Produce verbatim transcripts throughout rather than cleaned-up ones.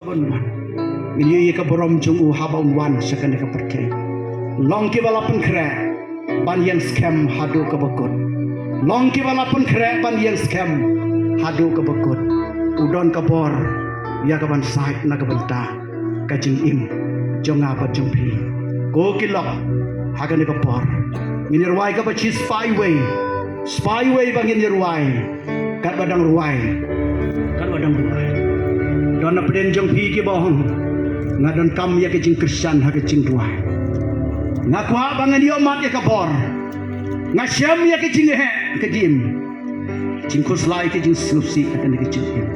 Bun wan. Ngin ïohi ïa ka burom jong u haba un wan sha kane ka pyrthei. Long kiba la pynkhreh ban ïeng skhem haduh kaba kut. Long kiba la pynkhreh ban ïeng skhem haduh kaba kut. U don ka bor ïa ka ban sait na ka bynta ka jingim jong nga bad jong phi. Ko ki lok ha kane ka por ngin ïa rwai kaba shi spah wei. Spah wei ba ngin ïa rwai. Katba dang rwai. Katba dang rwai. Don na pdeng jong phi kiba ong, nga donkam ïa ka jingkyrshan ha ka jingduwai. Nga kwah ba ngan ïoh mat ïa ka bor. Nga shem ïa ka jingeh ka jingim. Jingkhuslai ka jingsngewsih ha kane ka jingim.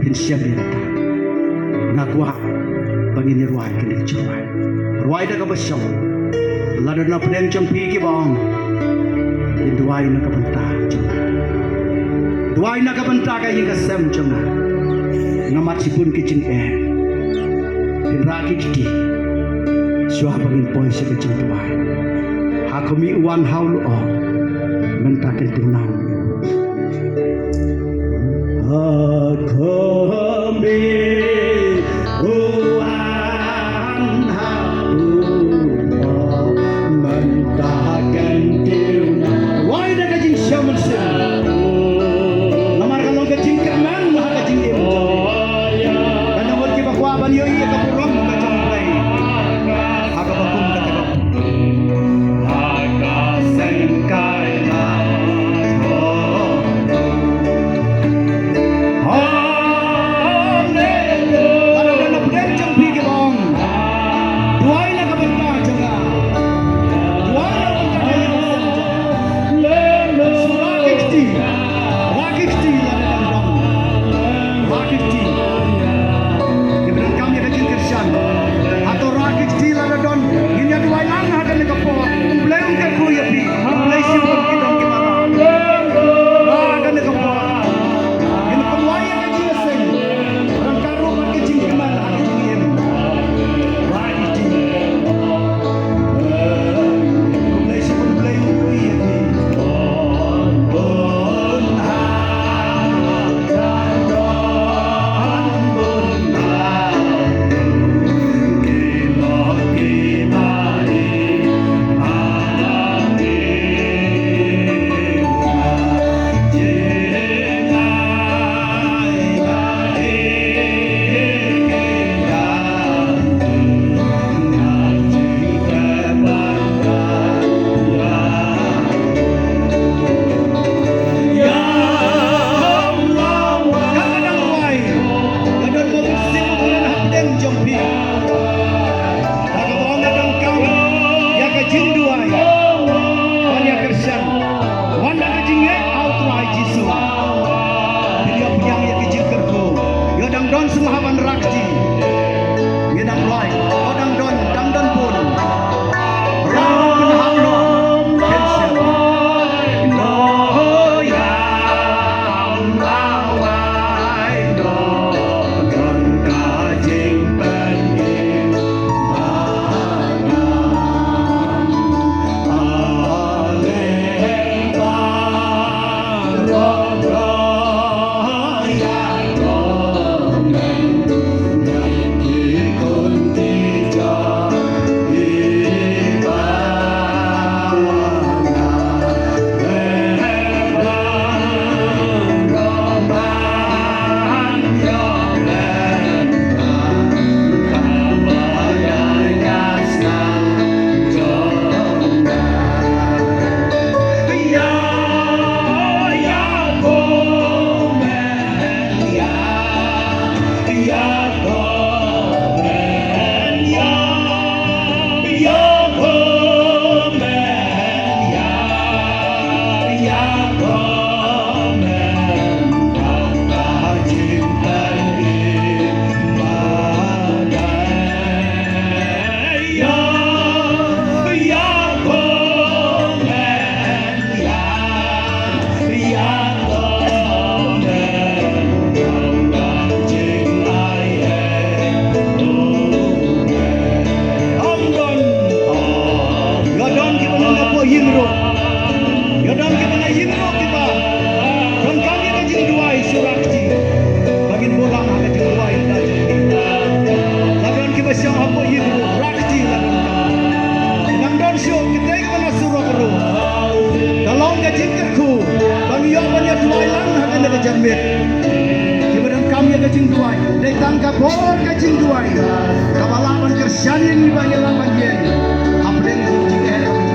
Phin shem ïa kata. Nga kwah ba ngin ïa rwai kane ka jingrwai. Rwai da kaba shong. Lada na pdeng jong phi kiba ong, ngin duwai na ka bynta jong nga. Duwai na ka bynta ka ïing ka sem jong nga. Nga mad shibun ki jingeh. Phin rah ki kti. Shuwa ba ngin poi sha ka jingduwai. Ha khmih u wan ha u lyoh. Mynta kin tyngnang. Ha khmih u wan ha u lyoh. Mynta kin tyngnang. Wai da ka jingshem mynsiem. Namar ka long ka jingkyrmen ha ka jingim. Ka nongbud kiba kwah ban ïohi ïa ka burom ka jong U Blei. Ha kaba kum kata ka Rah ki kti. Rah ki kti lada dang don. Rah ki kti. Kiba donkam ïa ka jingkyrshan. Hato rah ki kti lada don. Ngin ïa duwai lang ha kane ka por. U Blei un kyrkhu ïa phi. U Blei shim bor ki don kiba rah. Rah ha kane ka por. Ngin pynduwai ïa ka jingïaseng. Rangka ruh bad ka jingkmen ha ka jingim. Rah ki kti. Wan da ka jingngeit ha U Trai Jisu. Phin ïoh pdiang ïa ki jingkyrkhu. Ïoh dang don sngewbha ban rah kti. Ïoh dang rwai. Ïoh dang don, dang don bun. Rah phin hap noh. Phin sngewbha. Tang ka bor ka jingduwai kaba lah ban kyrshan ïa ngi ba ngi lah ban ïeng hapdeng ka jingeh.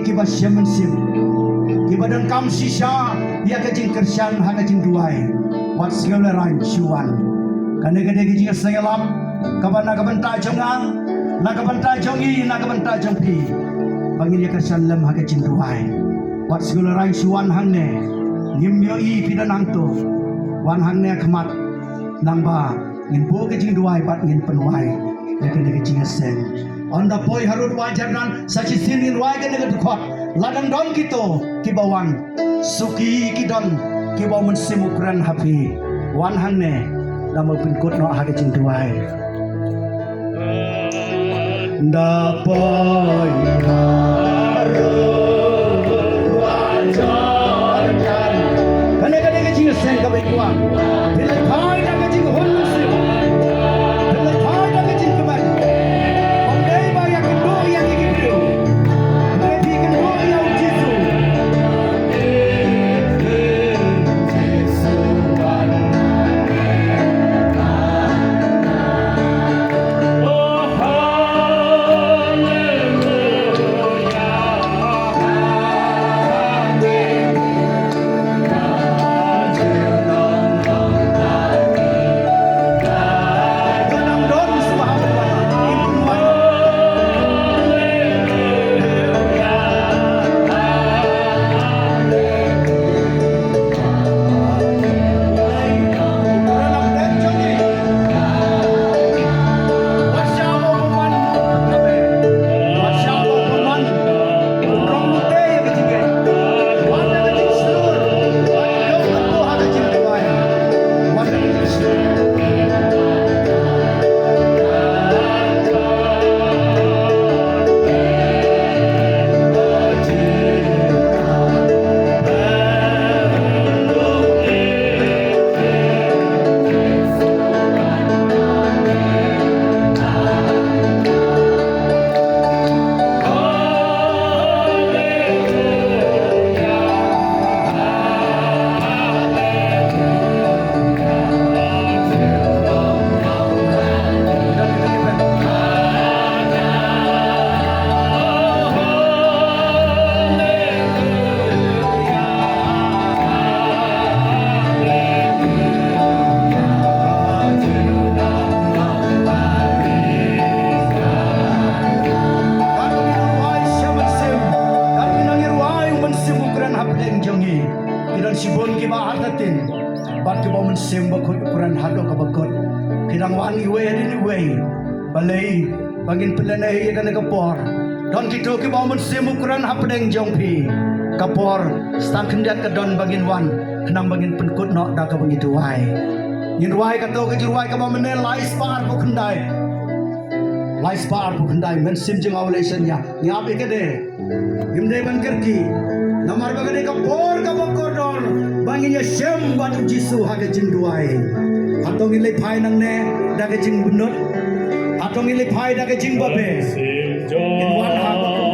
kiba shem mynsiem, kiba donkam shisha ïa ka jingkyrshan ha ka jingduwai. Wat sngewlehraiñ, shu wan. Kane ka dei ka jingïaseng ïalam kaba na ka bynta jong nga, na ka bynta jong i, na ka bynta jong phi, ba ngin ïakyrshan lem ha ka jingduwai. Wat sngewlehraiñ, shu wan hangne. Ngim ïohi phi don hangto. Wan hangne ha khmat, nangba ngin buh ka jingduwai bad ngin pynwai ïa kane ka jingïaseng. Ynda poi harud wah Jordan, sa shisien ngin wai kane ka dkhot. Lada don kito kiba wan, suki ki don kiba u Mynsiem u kren ha phi. Wan hangne, lada u pynkut noh ha ka jingduwai. Ynda poi harud wah Jordan. Kane ka dei ka jingïaseng kaba i kwah. Phi leit phai da ka jinghun mynsiem. Phi leit phai da ka jingkmen. Ym dei ba ïakynduh ïa ki briew. Hynrei phi kynduh ïa u Jisu. Ka dei ngi rwai sha Mynsiem, ka dei ngi rwai u Mynsiem u kren hapdeng jong ngi. Ki don shibun kiba artatien bad kiba u Mynsiem Bakhuid u kren haduh kaba kut. Ki dang wan iwei hadien iwei. Balei? Ba ngin pynlehnohei ïa kane ka por. Don kito kiba u Mynsiem u kren hapdeng jong phi. Ka por sa tang khyndiat ka don ba ngin wan, khnang ba ngin pynkut noh da kaba ngi duwai. Ngin rwai kato ka jingrwai kaba mynne lai spah arphew khyndai. Lai spah arphew khyndai, Mynsiem jong nga u leh sha nga. Ngi ap ïa kane. Ngim dei ban kyrkieh. Namar ba ka dei ka por kaba kordor ba ngin ïashem bad u Jisu ha ka jingduwai. Hato ngin leit phai nangne da ka jingbynnud? Hato ngin leit phai da ka jingbabe? Ngin wan ha ka